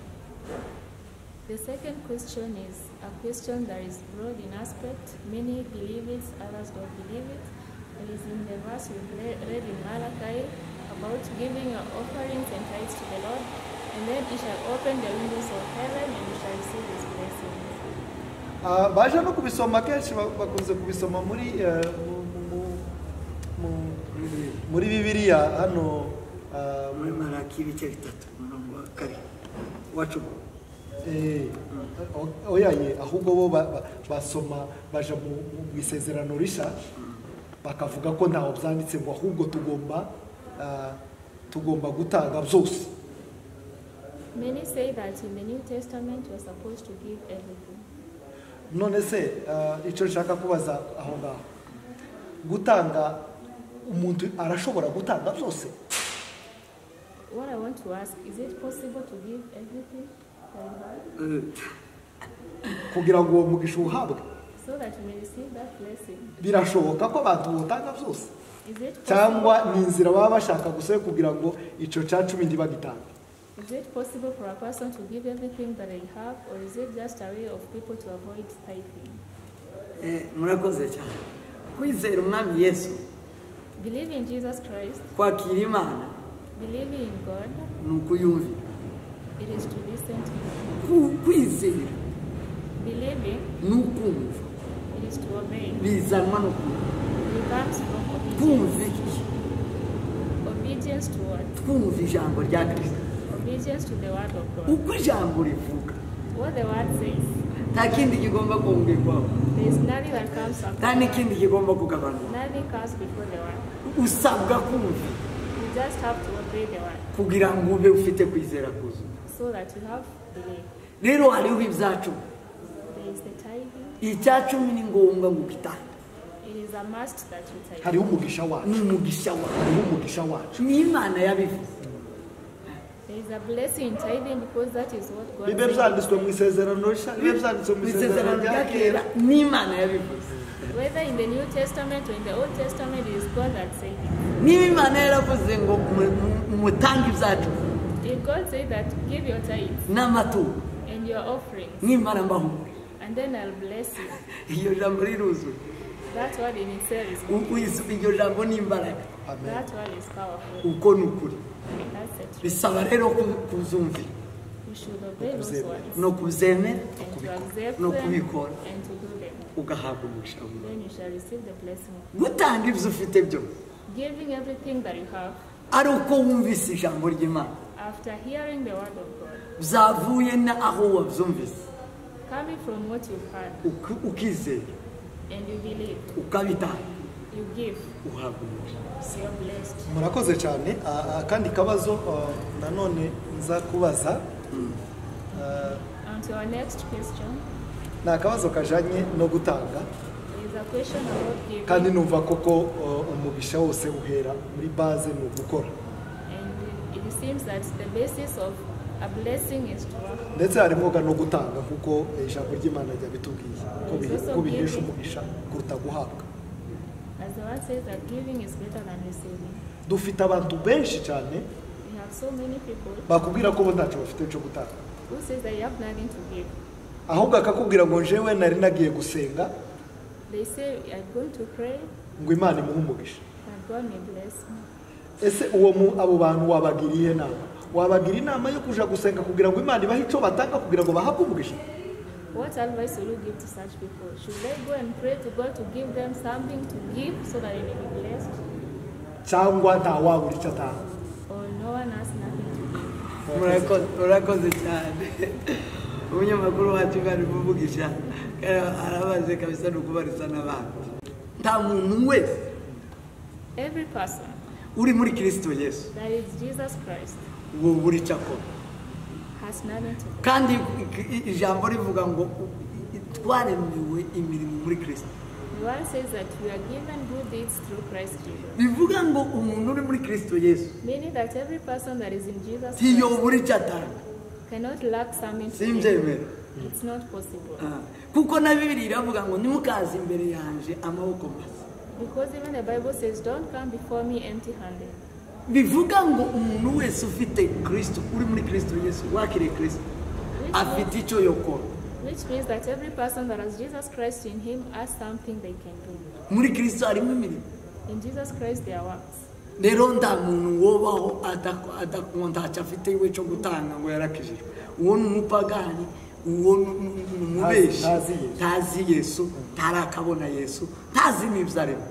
The second question is a question that is broad in aspect. Many believe it, others don't believe it. It is in the verse we read in Malachi about giving your offerings and tithes to the Lord, and then he shall open the windows of heaven and you shall receive his blessings. Baje no kubisoma kenshi, bakunze kubisoma muri muri Bibiliya hano muri Malaki ibice 3 umurongo wa 2 wa 10. Oyaye, ahubwo bo basoma baja mu isezerano risha bakavuga ko ntaho byanditse ngo ahubwo tugomba gutanga byose. Many say that in the New Testament you are supposed to give everything. None se icyo nshaka kubaza aho ngaho, gutanga umuntu arashobora gutanga byose? What I want to ask, is it possible to give everything that you have? Kugira ngo uwo mugisha uhabwe. So that you may receive that blessing. Birashoboka ko abantu botanga byose? Is it possible? Cyangwa ni inzira baba bashaka gusa kugira ngo icyo cya cumi ntibagitange? Is it possible for a person to give everything that they have, or is it just a way of people to avoid tithing? Murakoze cyane. Kwizera Umwami Yesu, believe in Jesus Christ, kwakira Imana, believing in God, ni ukuyumvira. It is to listen to Him. Kwizera, believing, ni ukumva. It is to obey. Bizanwa no kumva. It comes from obedience. Kumva iki? Obedience to what? Twumva ijambo rya Kristo. Obedience to the word of God. Uko ijambo rivuga. What the word says. Nta kindi kigomba kongerwaho. There is nothing that comes after. Nta n'ikindi kigomba kugabanuka. Nothing comes before the word. Usabwa kumva. You just have to obey the word. Kugira ngo ube ufite kwizera kuzuye. So that you have belief. Rero hariho ibyacu. There is the tithing. Icyacumi ni ngombwa ngo ugitange. It is a must that you tithe. Hariho umugisha wacu. Ni umugisha wacu. Hariho umugisha wacu. Ni Imana yabivuze. There is a blessing in tithing because that is what God Bibe byanditswe mu isezerano rishya, bibe byanditswe mu isezerano rya kera, ni Imana yabivuze. Whether in the New Testament or in the Old Testament, it is God that said it. Niba Imana yaravuze ngo mutange ibyacu, if God said that give your tithes n'amaturo and your offerings, n'Imana mbahumure, and then I'll bless you. Iyo jambo riruzuye. That word in itself is good. Iryo jambo ni imbaraga. That word is powerful. Uko ni ukuri. That's it. Bisaba rero kuzumvira. We should obey those words. No kuzemera, and to accept no them, kubikora, and to do them. Ugahabwa umugisha w'Imana. Then you shall receive the blessing. Gutanga ibyo ufite byose. Giving everything that you have. Ari uko wumvise ijambo ry'Imana. After hearing the word of God. Byavuye na aho wabyumvise. Coming from what you've heard. Ukizera. And you believe. Ukabitanga. You give. Uhabwa umugisha. You're blessed. Murakoze cyane. Akandi kabazo nanone nza kubaza. On to our next question. Ni akabazo kajanye no gutanga. There is a question about giving. Kandi numva koko umugisha wose uhera muri base ni ugukora. And it seems that the basis of a blessing is to work. Ndetse harimo no gutanga kuko ijambo ry'Imana ryabitubwiye ko bihesha umugisha kuruta guhabwa. As the word says that giving is better than receiving. Dufite abantu benshi cyane. We have so many people. Bakubwira ko bo ntacyo bafite cyo gutanga. Who says that you have nothing to give? Ahubwo akakubwira ngo njewe nari nagiye gusenga. They say I'm going to pray. Ngo Imana imuhe umugisha. That God may bless me. Ese uwo abo bantu wabagiriye inama? Wabagira inama yo kuja gusenga kugira ngo Imana ibahe icyo batanga kugira ngo bahabwe umugisha? What advice will you give to such people? Should they go and pray to God to give them something to give so that they may be blessed? Cyangwa nta wabura icyo atanga? Or no one has nothing to give. Murakoze cyane. Umunyamakuru wacu bari kuvugisha arabaze kabisa no kubariza n'abandi. Nta muntu wese, Every person uri muri Kristo Yesu that is Jesus Christ uwo buri icyo akora has nothing to do. Kandi ijambo rivuga ngo twaremewe imirimo muri Kristo. The word says that we are given good deeds through Christ Jesus. Bivuga ngo umuntu uri muri Kristo Yesu Meaning that every person that is in Jesus Christ ntiyobura icyo atanga. cannot lack something to give. Simbyemera. It's not possible. Kuko na Bibiliya iravuga ngo nimukaze imbere yanje amaboko masa. Because even the Bible says, don't come before me empty-handed. Bivuga ngo umuntu wese ufite Kristo, uri muri Kristo Yesu, wakiriye Kristo, afite icyo yokora. Which means that every person that has Jesus Christ in him has something they can do. Muri Kristo harimo imirimo. In Jesus Christ there are works. Rero nta muntu wobaho ntacyo afite iwe cyo gutanga ngo yarakijijwe. Uwo ni umupagani, uwo ni umubeshi, ntazi Yesu, ntarakabona Yesu, ntazi n'ibyo arimo.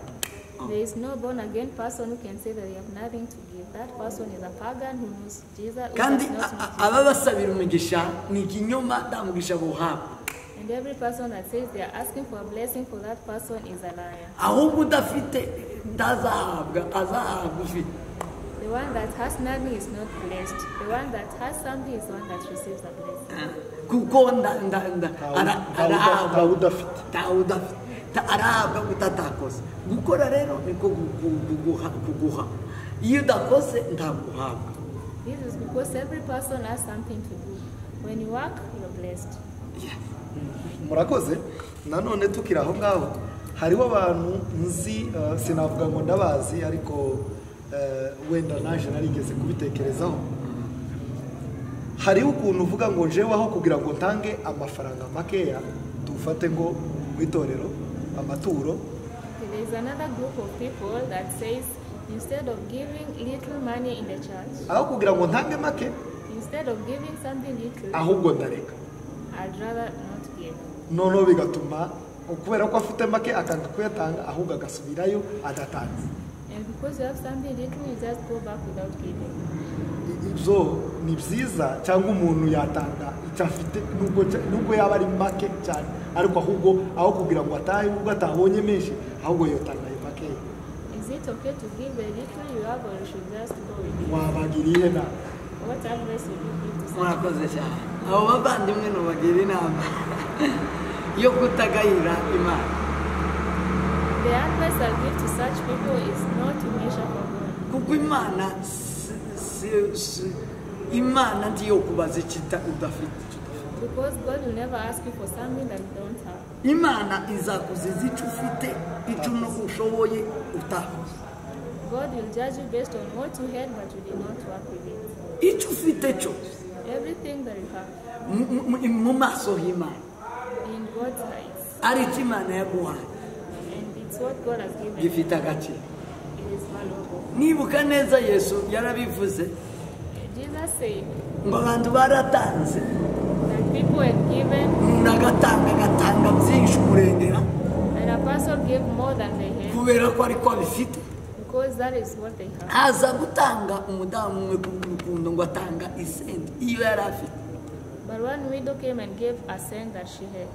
There is no born again person who can say that they have nothing to give. That person is a pagan who knows Jesus. Who Kandi does not know Jesus. ababasabira umugisha ni ikinyoma, nta mugisha bohabwa. And every person that says they are asking for a blessing for that person is a liar. Ahubwo udafite ntazahabwa, azahabwa ufite. The one that has nothing is not blessed. The one that has something is the one that receives a blessing. Kuko arahabwa udafite. Arahabwa utatakoze. Gukora rero niko kuguha. Iyo udakoze ntabwo uhabwa. This is because every person has something to do. When you work, you're blessed. Murakoze. Nanone tukiri aho ngaho hariho abantu nzi, sinavuga ngo ndabazi ariko wenda naje narigeze kubitekerezaho. Hariho ukuntu uvuga ngo jewe aho kugira ngo ntange amafaranga makeya tufate ngo mu itorero amaturo. There is another group of people that says instead of giving little money in the church, aho kugira ngo ntange make, instead of giving something little, ahubwo ndareka. I'd rather not give. Noneho bigatuma kubera ko afite make akanga kuyatanga ahubwo agasubirayo adatanze. And because you have something little, you just go back without giving. Ibyo ni byiza cyangwa umuntu yatanga icyo afite nubwo yaba ari make cyane ariko ahubwo aho kugira ngo atahe ubwo atabonye menshi ahubwo yotanga ayo make. Is it okay to give the little you have or you should just go with it? Wabagiriye inama? What advice would you give to someone? Murakoze cyane. Abo bavandimwe nubagira inama yo kutagayira Imana. The advice I give to such people is not to measure for God. Kuko Imana Imana ntiyokubaza icyo udafite. Because God will never ask you for something that you don't have. Imana izakuziza icyo ufite, icyo ushoboye utakoze. God will judge you based on what you had but you did not work with it. Icyo ufite cyose. Everything that you have. Mu maso y'Imana. In God's eyes. Ari icyo Imana yaguhaye. And it's what God has given. Gifite agaciro. It is valuable. Nibuka neza Yesu yarabivuze. Jesus said. Ngo abantu baratanze. That people had given. Umuntu agatanga agatanga byinshi umurengera. And a person gave more than they had. Kubera ko ariko abifite. Because that is what they have. Aza gutanga umudamu umwe ku rukundo ngo atanga isenti iyo yari afite. But one widow came and gave a cent that she had.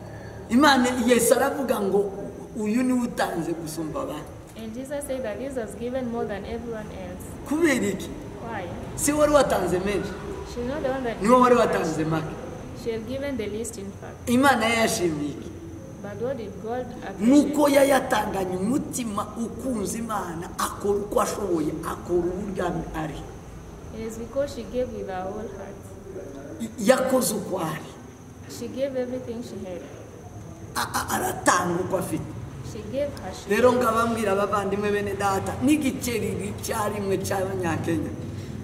Imana Yesu aravuga ngo uyu ni utanze gusumba abandi. And Jesus said that this has given more than everyone else. Kubera iki? Why? Si wari watanze menshi. She's not the one that. Niwe wari watanze make. She had given the least in fact. Imana yashimiye iki? But what did God appreciate? Nuko yayatanganye umutima ukunze Imana akora uko ashoboye akora uburyo ari. It is because she gave with her whole heart. Yakoze uko ari. She gave everything she had. Aratanga uko afite. She gave her share. Rero ngabambwira abavandimwe bene data n'igiceri cyarimwe cy'abanyakenya.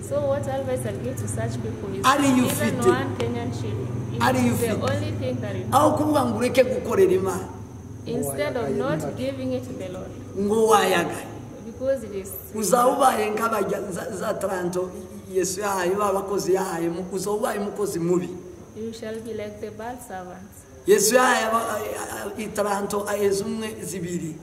So what advice I give to such people is even one Kenyan shilling. It is the only thing that you have. Aho kuvuga ngo ureke gukorera Imana. Instead of not giving it to the Lord. Ngo wayagaye. Because it is. Uzaba ubaye nk'abajya za taranto Yesu yahaye babakozi yahaye uzaba ubaye umukozi mubi. You shall be like the bad servants. Yesu yahaye itaranto aheza umwe zibiri.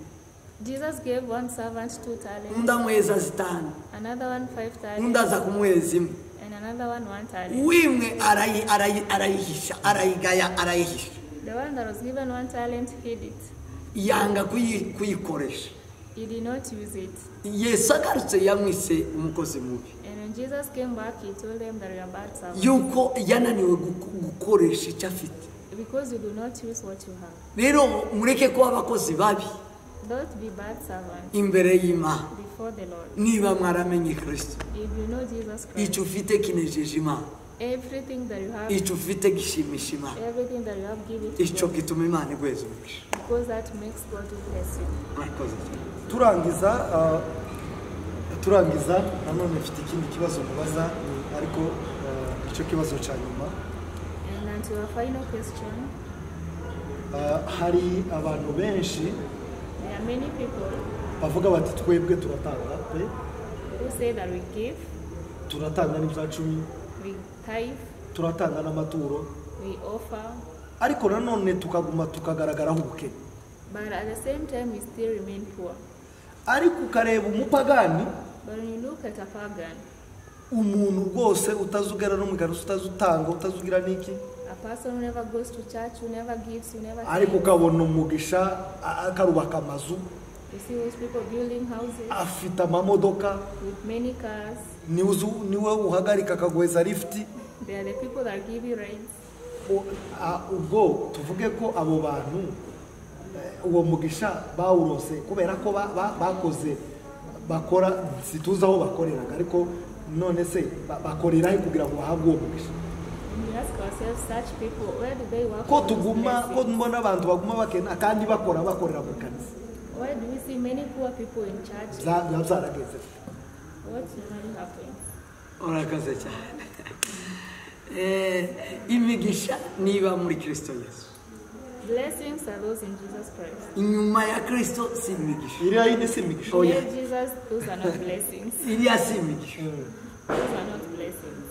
Jesus gave one servant 2 talents. Undi amuheza 5. Another one 5 talents. Undi aza kumuheza imwe. And another one 1 talent. Wimwe arayihisha, arayigaya, arayihisha. The one that was given 1 talent hid it. Yanga kuyikoresha. He did not use it. Yesu agarutse yamwise umukozi mubi. And when Jesus came back, he told them that you are bad servants. Yuko yananiwe gukoresha icyo afite. Because you do not use what you have. Rero mureke kuba abakozi babi. Don't be bad servants. Imbere y'Imana. Before the Lord. Niba mwaramenye Kristo. If you know Jesus Christ. Icyo ufite kinejeje Imana. Everything that you have. Icyo ufite gishimisha Imana. Everything that you have, give it to Icyo God. gituma Imana iguheza umugisha. Because that makes God to bless you. Murakoze. Turangiza nanone mfite ikindi kibazo mubaza, ariko icyo kibazo cya nyuma. And then to our final question. Hari abantu benshi. There are many people. Bavuga bati twebwe turatanga pe. Who say that we give. Turatanga n'ibya cumi. We tithe. Turatanga n'amaturo. We offer. Ariko nanone tukaguma tukagaragaraho ubukene. But at the same time we still remain poor. Ariko ukareba umupagani. But when you look at a pagan, umuntu rwose utazugera no mugarusa, utazutanga, utazugira niki. A person who never goes to church, who never gives, who never. Ariko ukabona umugisha akarubaka amazu. You see those people building houses. Afite amamodoka. With many cars. Niwe uhagarika akaguheza lift. They are the people that give you rents. Ubwo tuvuge ko abo bantu uwo mugisha bawurose kubera ko bakoze bakora, situza aho bakoreraga, ariko none se bakorera he kugira ngo bahabwe uwo mugisha? We ask ourselves, such people, where do they work? Ko tuguma ko mbona abantu baguma bakena kandi bakorera mu kanisa. Why do we see many poor people in church? Byarageze. What normally happens? Urakoze cyane. Imigisha niba muri Kristo Yesu. Blessings are those in Jesus Christ. Inyuma ya Kristo si imigisha. Iriya yindi si imigisha. Oh, yeah. Jesus, those are not blessings. Iriya si imigisha. Those are not blessings.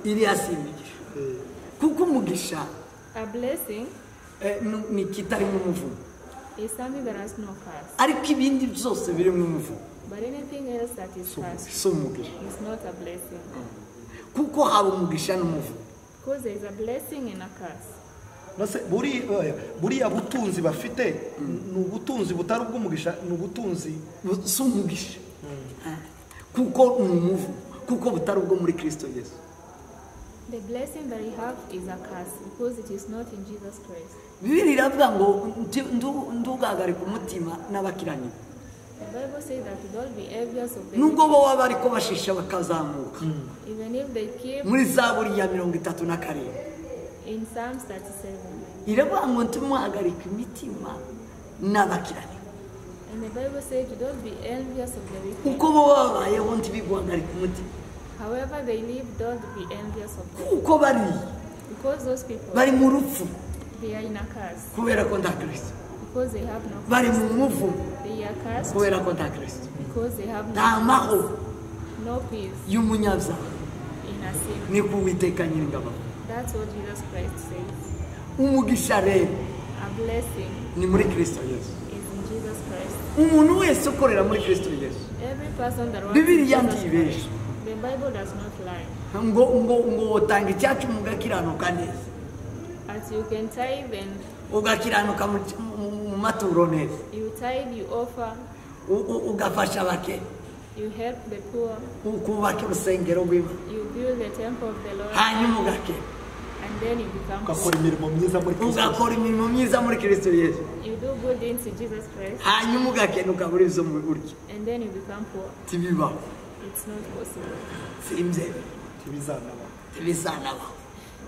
Iriya si imigisha. Kuko umugisha, a blessing, ni kitarimo umuvumo. Is something that has no curse. Ariko ibindi byose birimo umuvumo. But anything else that is cursed si umugisha. Is not a blessing. Kuko haba umugisha n'umuvumo. Because there is a blessing and a curse. Nase buriya butunzi bafite ni ubutunzi butari ubw'umugisha, ni ubutunzi si umugisha. Kuko ni umuvumo, kuko butari ubwo muri Kristo Yesu. The blessing that you have is a curse because it is not in Jesus Christ. Bibiliya iravuga ngo ndugahagarika umutima n'abakiranyi. The Bible says that we don't be envious of them. Nubwo bo baba ariko bashisha bakazamuka. Even if they keep. Muri Zaburi ya 37. In Psalms 37. Iravuga ngo ntumuhagarike imitima n'abakiranyi. And the Bible says you don't be envious of the wicked. Uko bo babayeho ntibiguhagarike umutima. However they live, don't be envious of them. Kuko bari. Because those people. Bari mu rupfu. They are in a curse. Kubera ko nta Kristo. Because they have no Christ. Bari mu muvumo. They are cursed. Kubera ko nta Kristo. Because they have no nta mahoro. No peace. Y'umunyabyaha. In a sin. Ni ko Uwiteka Nyiringabo. That's what Jesus Christ says. Umugisha rero. A blessing. Ni muri Kristo Yesu. Is in Jesus Christ. Umuntu wese ukorera muri Kristo Yesu. Every person that wants Bibiliya Jesus ntibesha. Christ. The Bible does not lie. Ngo ngo ngo utanga icyacu mugakiranuka neza. As you can tithe and ugakiranuka mu maturo neza. You tithe, you offer. Ugafasha abakene. You help the poor. Ukubaka urusengero rw'Imana. You build the temple of the Lord. Hanyuma ugakena. And then you become ugakora imirimo myiza muri Kristo. Ugakora imirimo myiza muri Kristo Yesu. You do good deeds in Jesus Christ. Hanyuma ugakena ukabura izo mu buryo. And then you become poor. Tibibaho. It's not possible. Simbyemera. Tibizanabaho. Tibizanabaho.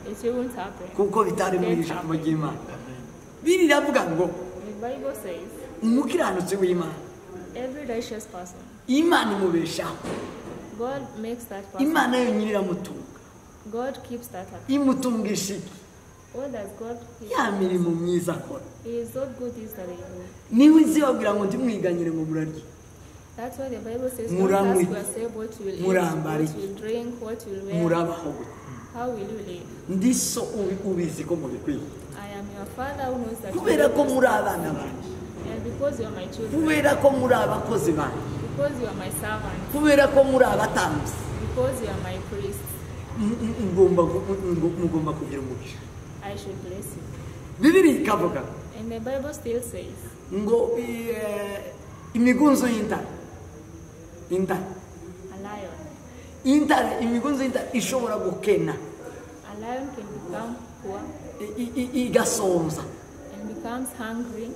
It won't happen. Kuko bitari mu ijambo ry'Imana. Bibiliya iravuga ngo The Bible says umukiranutsi w'Imana, every righteous person, Imana imubeshaho. God makes that person. Imana yonyine iramutunga. God keeps that person. Imutungisha iki? What does God keep? Ya mirimo myiza akora. It is not good deeds that they do. Niwe izibabwira ngo ndimwiganyire ngo murarye. That's why the Bible says, don't ask yourself what you will eat, what you will drink, what you will wear. How will you live? Ndiso ubizi ko mubikwiye. I am your father who knows that. Kubera ko muri abana banjye. And because you are my children. Kubera ko muri abakozi banjye. Because you are my servant. Kubera ko muri abatambyi. Because you are my priest. Mugomba kugira umugisha. I should bless you. Bibiliya ikavuga And the Bible still says ngo imigunzu y'intare, intare, a lion, intare, imigunzu y'intare ishobora gukena, a lion can become poor igasonza, and becomes hungry,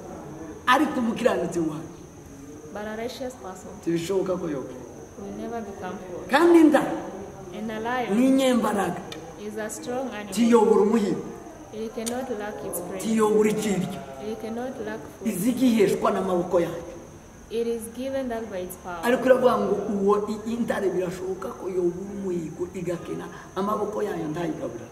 ariko umukiranutsi wawe but a righteous person ntibishoboka ko yokena. will never become poor. Kandi intare And a lion ni inyembaraga, is a strong animal. tiyobora umuhigo, It cannot lack its prey. tiyobora ikiryo, It cannot lack food. izigiheshwa n'amaboko yayo. It is given that by its power. Ariko iravuga ngo uwo intare birashoboka ko yobura umuhigo igakena, amaboko yayo ntayigabura.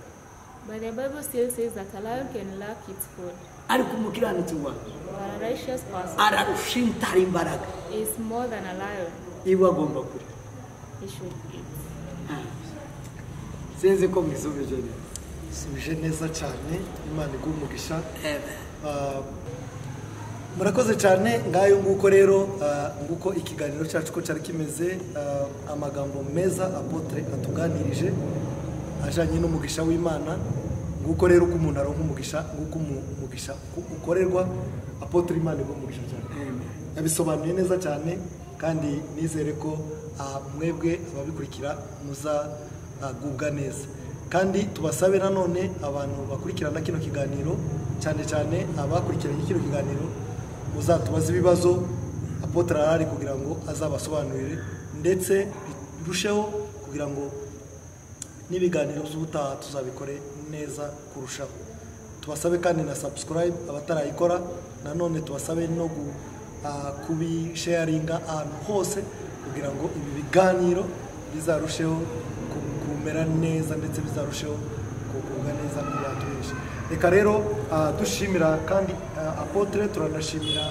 But the Bible still says that a lion can lack its food. Ariko umukiranutsi wawe But a righteous person ararusha intare imbaraga, is more than a lion. iwe agomba kurya. He should eat. Sinzi ko mwisubije neza. Subije neza cyane, Imana iguhe umugisha. Murakoze cyane. Ngayo nguko rero, nguko ikiganiro cyacu ko cyari kimeze, amagambo meza apotre atuganirije ajanye n'umugisha w'Imana. Nguko rero uko umuntu aronka umugisha, nguko umugisha ukorerwa. Apotre, Imana iguhe umugisha cyane. Yabisobanuye neza cyane, kandi nizere ko mwebwe ababikurikira muzagubwa neza. Kandi tubasabe nanone abantu bakurikirana kino kiganiro, cyane cyane abakurikiranye kino kiganiro, muzatubaze ibibazo apotre arahari kugira ngo azabasobanurire, ndetse birusheho kugira ngo n'ibiganiro by'ubutaha tuzabikore neza kurushaho. Tubasabe kandi na subscribe abatarayikora, nanone tubasabe no kubisharinga ahantu hose kugira ngo ibi biganiro bizarusheho kumera neza, ndetse bizarusheho kugubwa neza ku bantu benshi. Reka rero dushimira kandi apotre, turanashimira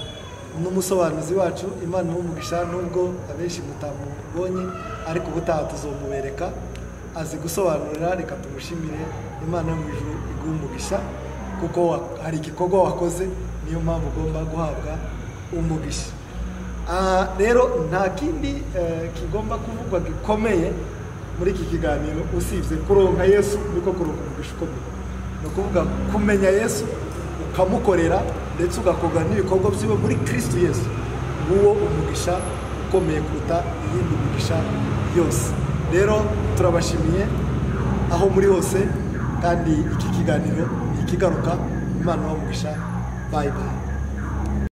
n'umusobanuzi wacu, Imana imuhe umugisha, nubwo abenshi mutamubonye, ariko ubutaha tuzomubereka, azi gusobanurira. Reka tumushimire, Imana yo mu ijuru iguhe umugisha, kuko hari igikorwa wakoze, niyo mpamvu ugomba guhabwa umugisha. Rero nta kindi kigomba kuvugwa gikomeye muri iki kiganiro usibye kuronka Yesu, niko kuronka umugisha ukomeye. Ni ukuvuga kumenya Yesu ukamukorera, ndetse ugakorwa n'ibikorwa byiwe muri Kristo Yesu. Nguwo umugisha ukomeye kuruta iyindi migisha yose. Rero turabashimiye aho muri hose, kandi iki kiganiro ikigaruka. Imana ibahe umugisha. Bye bye.